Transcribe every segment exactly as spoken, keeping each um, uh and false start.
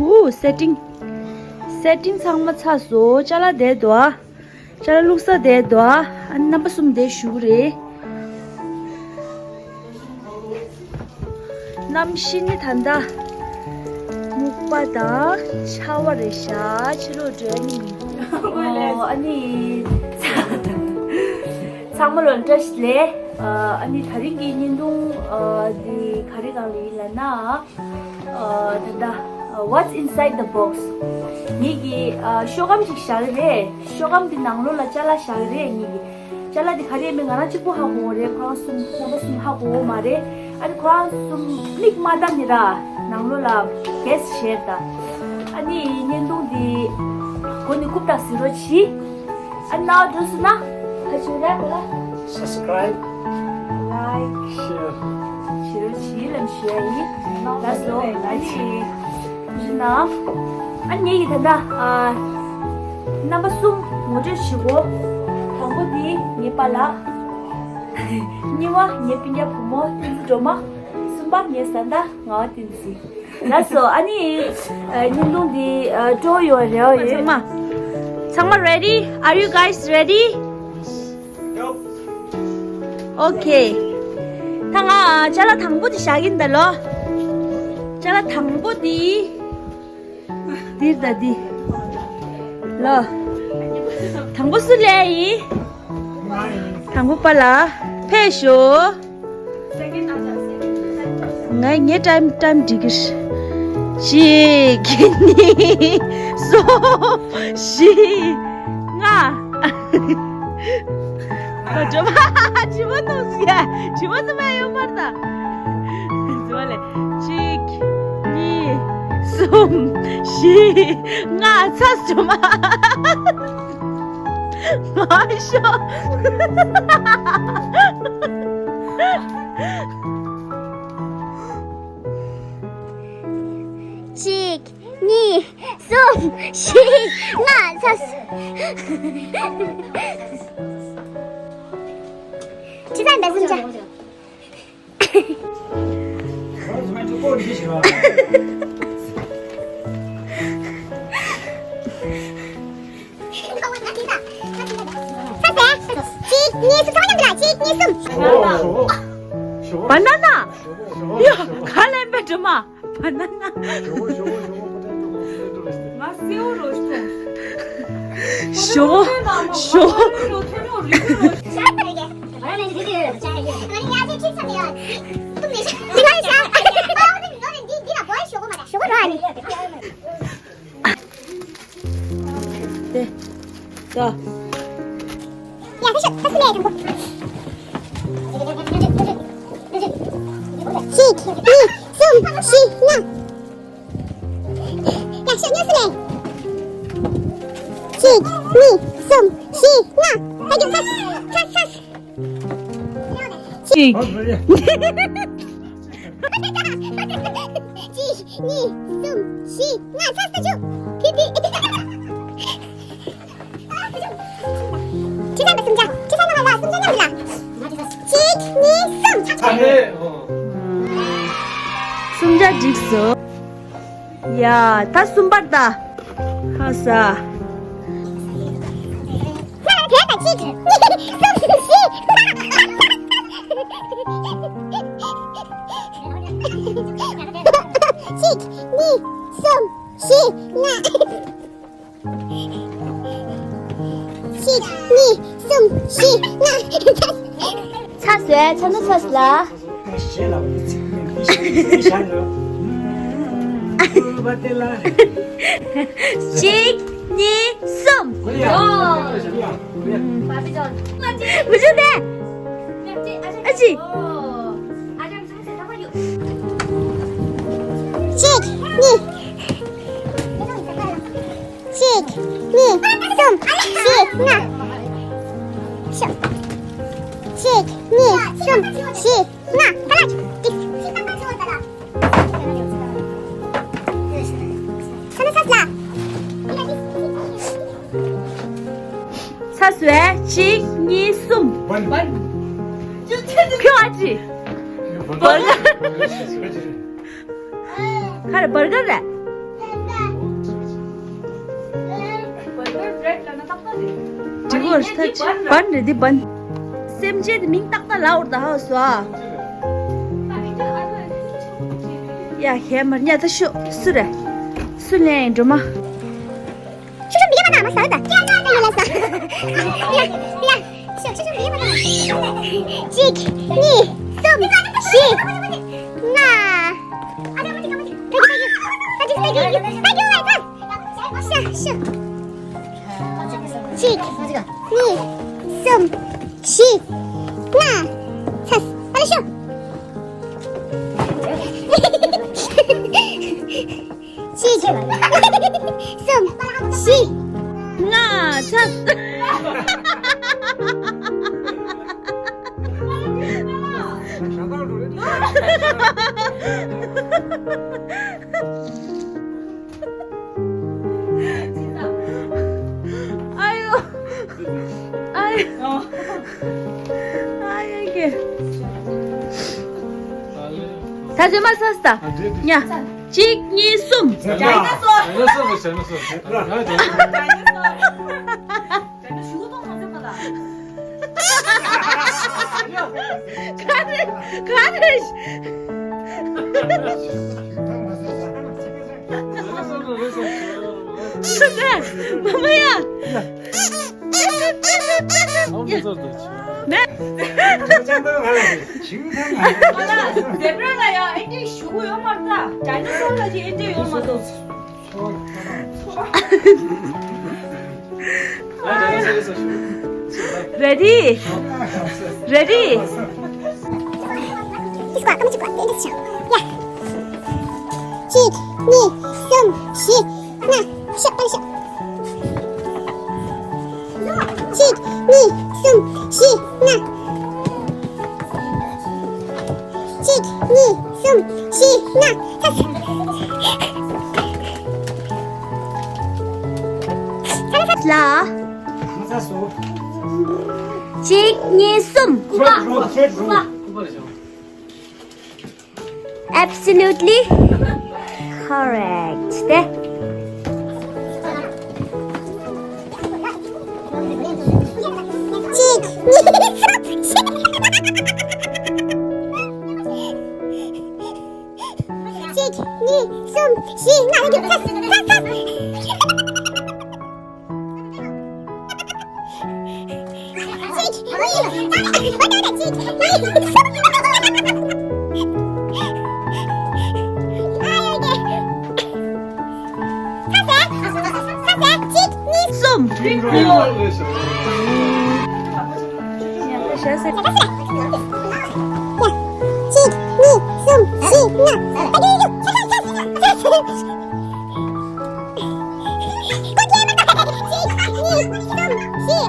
ཧུ། སེ་ཊིང་། སེ་ཊིང་ཚང་མ་ཚར་སོང་། ཅ་ལག་དེ་འདུག་ཨ། ཅ་ལག་བླུགས་ས་དེ་འདུག་ཨ། ཨ་ནི་རྣམ་པ་གསུམ་དེ་བཞུགས་རེད། གནམ་གཤིས་ནི་ད་ལྟ་སྨུག་པ་དང་ཆར་པ་རེད་ཤག་ཕྱི་ལོགས་འགྲོ་ཡ་ནི་མི་འདུག་ཨོ། ཨ་ནི། ཚང་མ་ལ་བཀྲ་ཤིས་བདེ་ལེགས། ཨ་ནི་དེ་རིང་གི་བརྙན་ཐུང་འདི་ག་རེ་སྒང་ལ་ཡིན་ལབ་ན། ཨ་ད་ལྟ་What's inside the box? ངེད་ཀྱིས་ཤོག་སྒམ་ཅིག་བཞག་གི་རེད། ཤོག་སྒམ་འདི་ནང་ལོགས་ལ་ཅ་ལག་བཞག་གི་རེད། ངེད་ཀྱིས་ཅ་ལག་འདི་ག་རེ་ཡིན་མིན་ང་རང་གཅིག་པོ་ཧ་གོ་གི་རེད། ཁོ་རང་གསུམ། རྣམ་པ་གསུམ་ཧ་གོ་གི་མ་རེད། ཨ་ནི་ཁོ་རང་གསུམ་མིག་མ་བལྟས་ནས་ར་ནང་ལོགས་ལ་གེ་སི་བྱེད་དང་། ཨ་ནི་བརྙན་ཐུང་འདི་མགོ་ནས་རྐུབ་བར་གཟིགས་རོགས་གྱིས། ཨ་ནི་ནང་འགྲོ་སོང་ན་ཧ་ཅུ་ར་གོ་ལ། Subscribe, like, share. ཞེ་རོ་ཞིག་ལ་ཞུ་ཡ་ཡིན། ལགས་སོ། ཨ་ནི་ཞུ་ན། ཨ་ནི་ངེད་ཀྱི་ད་ལྟ་ཨ་རྣམ་པ་གསུམ་ངོ་སྤྲོད་བྱེད་གོ། དང་པོ་དེ་ངའི་པཱ་ལགས། གཉིས་པ་ངའི་སྤུན་ཀྱག་བུ་མོ་བསྟན་འཛིན་སྒྲོལ་མ། གསུམ་པ་ངའི་བཟའ་ཟླ་ངག་དབང་བསྟན་འཛིན། ལགས་སོ། ཨ་ནི་ཨ་བརྙན་ཐུང་འདི་ཨ་སྤྲོ་ཡོང་རེ་བ་ཡོད། ཚང་མ། ཚང་མ་ready? Are you guys ready? Okay. ད་ང་ཅ་ལག་དང་པོ་འདི་བཞག་གིན་ད་ལོ། ཅ་ལག་དང་པོ་འདི། འདིར་ད་འདི། ལོ། དང་པོ་སུ་ལས་ཡིན། དང་པོ་པཱ་ལགས། ཕེབས་ཤོག་ང་ངའི་time time འགྲིག་གི། གཅིག་གཉིས། གསུམ། བཞི། ལྔ། ཨ་དྲི་མ་དྲི་མ་གཏོང་ཟིག་དྲི་མ་གཏོང་མ་ཡོང་མར་ད། གཅིག་གཉིས། གསུམ། བཞི། ལྔ། ཚར་སོང་། མ་ཤོག་གཅིག་གཉིས། གསུམ། བཞི། ལྔ། ཚར། ཁྲི་ཚང་འབའ་གསུམ་ཆ། ཚར་ཟེར། གཅིག་གཉིས་གསུམ། ཚང་མ་མཉམ་དུ་ལ། གཅིག་གཉིས་གསུམ། བ་ན་ན། ཡ། ག་ལེན་པའི་དྲི་མ། བ་ན་ན། ཞོག་ཞོག་དེ། ཡ། ཡ། ཁ་ཤོག་ཁ་སི་ལེ་དང་པོ། གཅིག་གཉིས། གསུམ། བཞི། ལྔ། ཡ། ཤོག་སྨྱོ་སི་ལེ། གཅིག་གཉིས། གསུམ། བཞི། ལྔ། ད་རྒྱུག་ཚར། ཚར། ཚར། གཅིག་གཅིག་གཉིས། གསུམ། བཞི། ལྔ། ཚར། ཚར། རྒྱུག་ཕི་ཕི། ཁྲི་ཚང་དང་གསུམ་ཆ། ཁྲི་ཚང་ནང་ལ་གསུམ་ཆ་མཉམ་དུ་ལ། གཅིག་གཉིས། གསུམ། ཚར། གསུམ་ཆ་འགྲིག་སོང་། ཡ། ད་གསུམ་པར་ད། ཧ་ས། ང་ལ་དེ་ལྟ་གཅིག་གཉིས། གསུམ། བཞི། གཅིག་གཉིས། གསུམ། བཞི། ལྔ། གཅིག་གཉིས། གསུམ། བཞི། ལྔ། ཚར་སོང་། ཚར་ན་ཚར་སོང་ལ། གཅིག་གཉིས། གསུམ། བུ་ཆུང་དེ། ཨ་ཅི། གཅིག་གཉིས། གཅིག་གཉིས། གསུམ། བཞི། ལྔ། ཤོག་གཅིག་གཉིས། གསུམ། བཞི། ལྔ། ད་ལ། ཚ་ན་ཚ་ལ། ཚ་སོས། གཅིག་གཉིས། གསུམ། ཁྱོད་ཨ་ཅི། བར་ག་རེ། བར་ག་རེ། བར་ཐ་ཅི་བན་རེད་འདི་བན། སེམས་ཅན་དེ་མིང་ཏག་ཏག་ལ་འོར་ད་ཧ་སོ་ཨ། ཡ་ཧེ་མར་ཉ་ད་ཤོ་སུ་རེད། སུ་ལེན་འགྲོ་མ། ཤུ་ཤུ་མི་ཡ་མ་ན་མ་ས་ད་ཡ་ཡ་ཡ་ལ་ས། ཡ་ཡ་ཤུ་ཤུ་ཤུ་མི་ཡ་མ་ན། གཅིག་གཉིས་གསུམ་བཞི་ལྔ། ད་ཅི་ད་ཅི་ད་ཅི་ད་ཅི་ད་ཅི། ཤ་ཤ། གཅིག་གཉིས་གསུམ་བཞི་ལྔ། ཚ། ཨ་ལ་ཤོ། གཅིག་གསུམ་བཞི་ལྔ། ཚ། ཨ་ཡོ། ཨ་ཡོ། ཨ་ཡོ་ཀེ། ད་ཚོད་མ་ས་སྟ། ཉ། གཅིག་གཉིས་གསུམ། ཌའི་ནོ་སོར། ཌའི་ནོ་སོར་རེད། ཌའི་ནོ་སོར་རེད། ག་རེ་ག་རེ། མ་མ་ཡ། ཟེབ་ར་ལ་ཡ་ཨེ་འདྲས་ཞུ་གི་ཡོད་མ་རེད་ད། ཌའི་ནོ་སོར་ལ་ཅིག་ཨེ་འདྲས་ཡོད་མ་གཏོགས། Ready? Ready? གཅིག་གཉིས་གསུམ་བཞི་ལྔ། ཤ་པ་ཤ། གཅིག་གཉིས་གསུམ་བཞི་ལྔ། གཅིག་གཉིས་གསུམ་བཞི་ལྔ། ལ། གཅིག་གཉིས་གསུམ། Absolutely correct. གཅིག་གཉིས། གཅིག་གཉིས། གསུམ། བཞི། ལྔ། ཡ། གསུམ། གཅིག་གཉིས། གསུམ།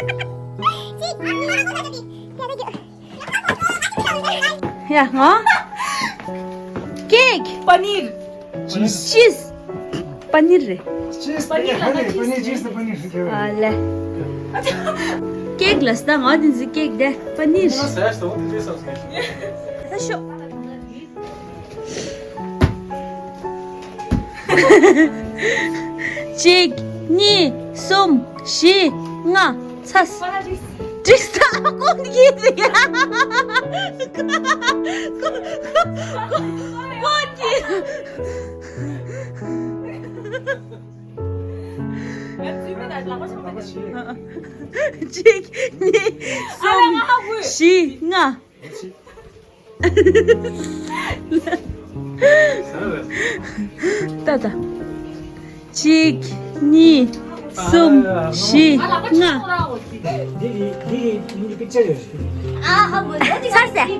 བཞི། ལྔ། ཡ་ཧོ། ཀེག་པ་ནིར། ཅིས། པ་ནིར་རེད། ཅིས། པ་ནིར་ལ་ན་ཅིས། པ་ནིར། ཅིས་དང་པ་ནིར་ཟེར་གྱི་ཡོད་རེད། ཨ་ལེ། ཀེག་ལ་སྟ་ང་དེ་ཚོ་ཀེག་དེ་པ་ནིར། ད་ཤོག་གཅིག་གཉིས། གསུམ། བཞི། ལྔ། ཚ། ཏྲིག་ས་ཀོན་གྱི་ཡ། ཀོན་གྱི། གཅིག་གཉིས། གསུམ། བཞི། ལྔ། ད་ད། གཅིག་གཉིས། གསུམ། བཞི། ལྔ། འདི་གི་འདི་གི་འདི་པིག་ཅར་ཡོད་རེད། ཨ་ཧ་མོ་ཚར་ཟེར།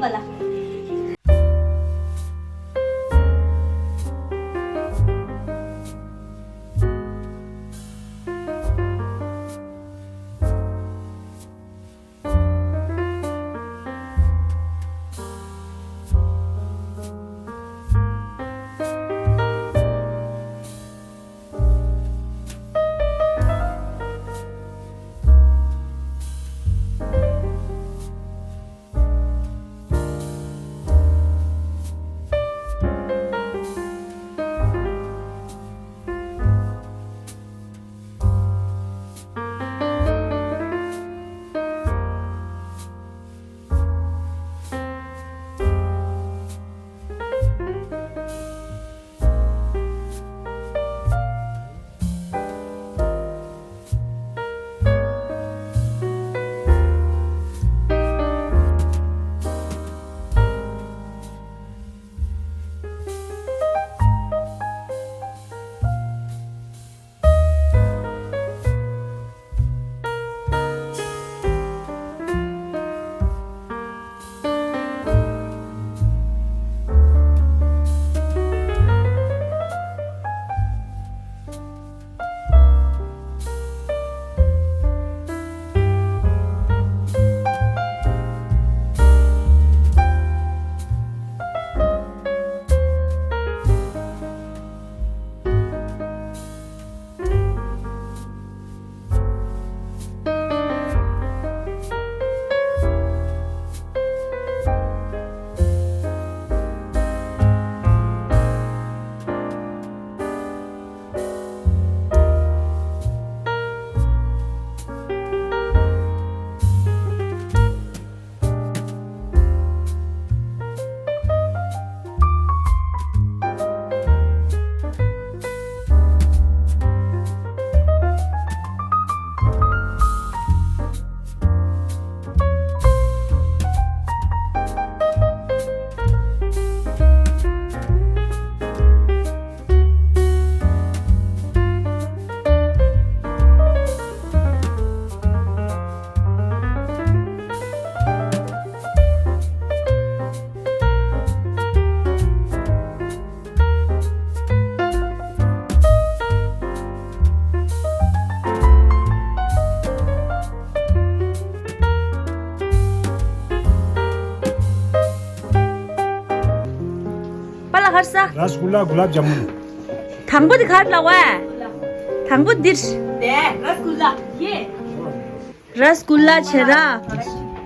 ཧར་ས། ར་སི་གུ་ལ། གུ་ལབ་ཇ་མུན། དང་པོ་དེ་ག་རེ་ལབ་པ། དང་པོ་འདིར། དེ་ར་སི་གུ་ལ་ཡེ། ར་སི་གུ་ལ་བྱེད་ར།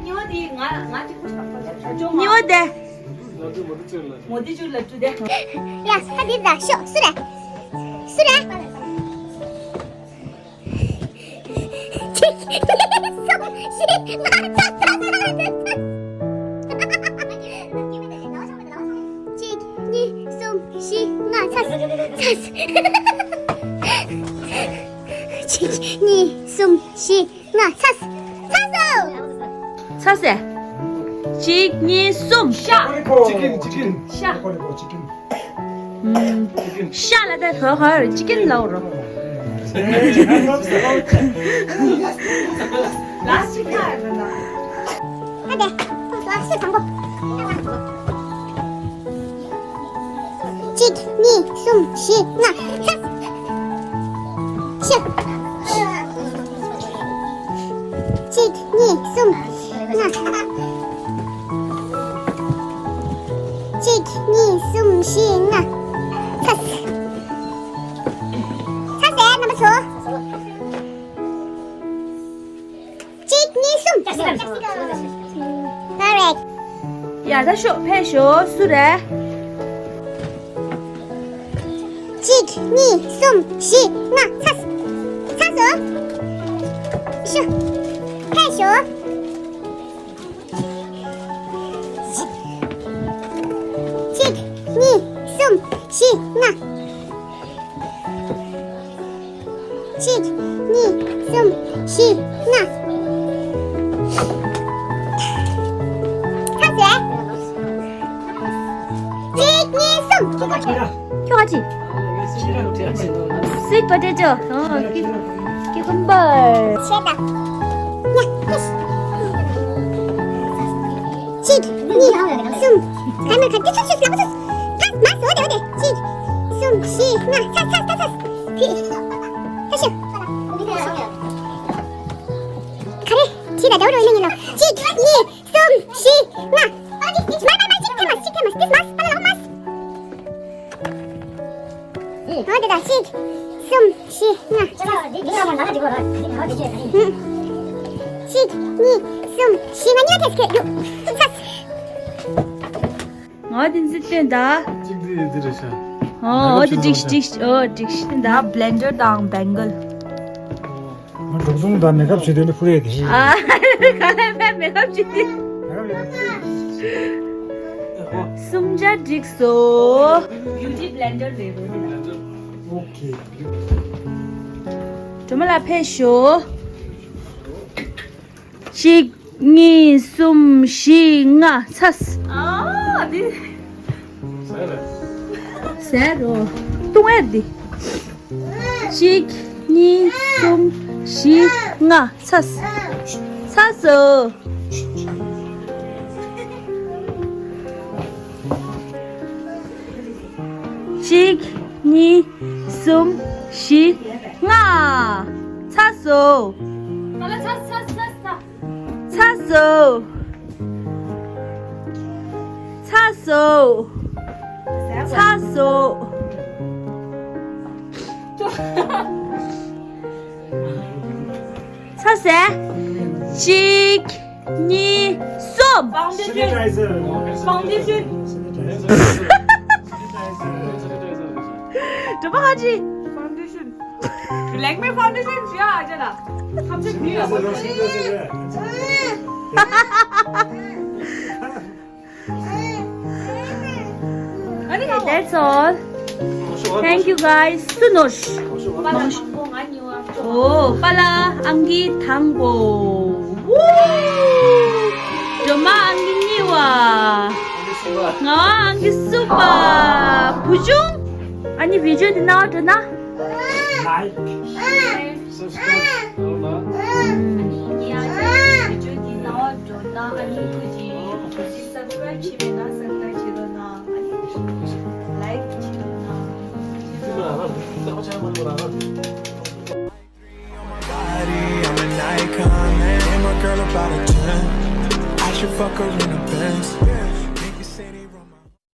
གཉིས་པ་དེ་ང་ང་གཅིག་པུ་ཞིག་དང་པོ་ཞིག་ཆོག་ཆོག་མ། གཉིས་པ་དེ། མོ་དེ་ཅུ་ལ་ཅུ་དེ། ཡ་ས་འདི་ད་ཤོག་སུ་རེད། སུ་རེད། གཅིག་གཉིས་གསུམ་བཞི་ལྔ་ཚ། གཅིག་གཉིས་གསུམ་བཞི་ལྔ་ཚ། ཚ། གཅིག་གཉིས་གསུམ་བཞི་ལྔ་ཚ། ཚ་སོ། ཚ་སེ། གཅིག་གཉིས་གསུམ། ཤ། ཅི་ཀིན། ཅི་ཀིན། ཤ། ཤ་ལ་ད་ཧོ་ཧོ་ཅི་ཀིན་ལའོ་རོ། ལ་ཅི་ཀ་ཡ་ན། ཨ་དེ། ལ་ཤི་དང་པོ། གཅིག་གཉིས་གསུམ་བཞི་ལྔ། ཤ། གཅིག་གཉིས་གསུམ་ལྔ། གཅིག་གཉིས་གསུམ་བཞི་ལྔ། ཚ། ཚ་ཟེར་རྣམ་པ་ཚོ། གཅིག་གཉིས་གསུམ། Correct. ཡ་ད་ཤོག་ཕེབས་ཤོག་སུ་རེད། གཅིག་གཉིས་གསུམ་བཞི་ལྔ། ཚ། ཚ་སོ། ཤོག་ཕེབས་ཤོག་གཅིག་གཉིས་གསུམ་བཞི་ལྔ། གཅིག་གཉིས་གསུམ་བཞི་ལྔ། ཚ་ཟེར། གཅིག་གཉིས་གསུམ། ཁྱོད་ག་ཅི། Sweet potato. ཨོ། ཀི་ཀི་ཀུམ་བར། ཆེ་ད། ཡ། ཡེ་སི། གཅིག་གཉིས་གསུམ། ཧ་མ་ཁ་ཏི་ཆུ་ཆུ་ལག་ཆུ། ཐ་མ་སོ་དེ་དེ། གཅིག་གསུམ་བཞི་ལྔ། ཚ་ཚ་ཚ་ཚ། ཁི། ཁ་ཤ། ཁ་རེ། ཁྱི་ད་དེ་རོ་ཡིན་ན་ཡིན་ལོ། གཅིག་གཉིས་གསུམ་བཞི་ལྔ། མ་མ་མ་གཅིག་ཐེ་མ་གཅིག་ཐེ་མ་ཏིས་མ་སི་པ་ལ་ལོ་མ་སི། ཨོ་དེ་ད་གཅིག་གསུམ་བཞི་ལྔ། གཅིག་གཉིས་གསུམ་བཞི་ལྔ། གཉིས་ཐེ་སི་ཁེ་ཡུ། ཚ། ང་དེ་འཛི་སྟོན་ད། གཅིག་འདི་འདི་རེད་ཤག་ཨོ་ཨོ་དེ་འགྲིག་འགྲིག་ཨོ་འགྲིག་ད་བླེན་ཌར་དང་བེང་གལ། ང་འབྲུག་སྒྲུང་དང་མེ་ཁབ་བྱེད་དུས་ནི་ཕུ་རེད་དེ། ཨ་ག་ལ་ཕན་མེ་ཁབ་བྱེད་དུས། མེ་ཁབ་བྱེད་དུས། གསུམ་ཆ་འགྲིག་སོ། Beauty blender ལས་རོ། ཨོ་ཁེ། སྒྲོལ་མ་ལགས་ཕེབས་ཤོག་གཅིག་གཉིས་གསུམ་བཞི་ལྔ། ཚ། ཨ་འདི། ཟེར་རོ། ཏུང་ཨེ་འདི། གཅིག་གཉིས་གསུམ་བཞི་ལྔ། ཚ། ཚ་སོ། གཅིག་གཉིས་གསུམ་བཞི་ལྔ། ཚ་སོ། ཚ་སོ། ཚ་སོ། ཚ་སོ། ཚ་ཟེར། གཅིག་གཉིས། གསུམ། Foundation. Sanitizer. Foundation. སྒྲོལ་མ་ཧ་ཅི། Foundation. Lakme foundation ཡ་ཨ་ཅག་ལ། ཁམ་ཆེ་ཁུ་ཡ། That's all. Thank you guys. སུ་ནོར། ཨོ་པ་ལ་ཨང་ཀི་དང་པོ། སྒྲོལ་མ་ཨང་ཀི་གཉིས་པ། ང་ཨང་ཀི་གསུམ་པ། བུ་ཆུང་། ཨ་ནི་བི་ཌི་ཡོ་འདི་ནང་འགྲོ་ན། Like. Subscribe. Body, I'm an icon, man. And my girl about a ten. I should fuck her in the Benz.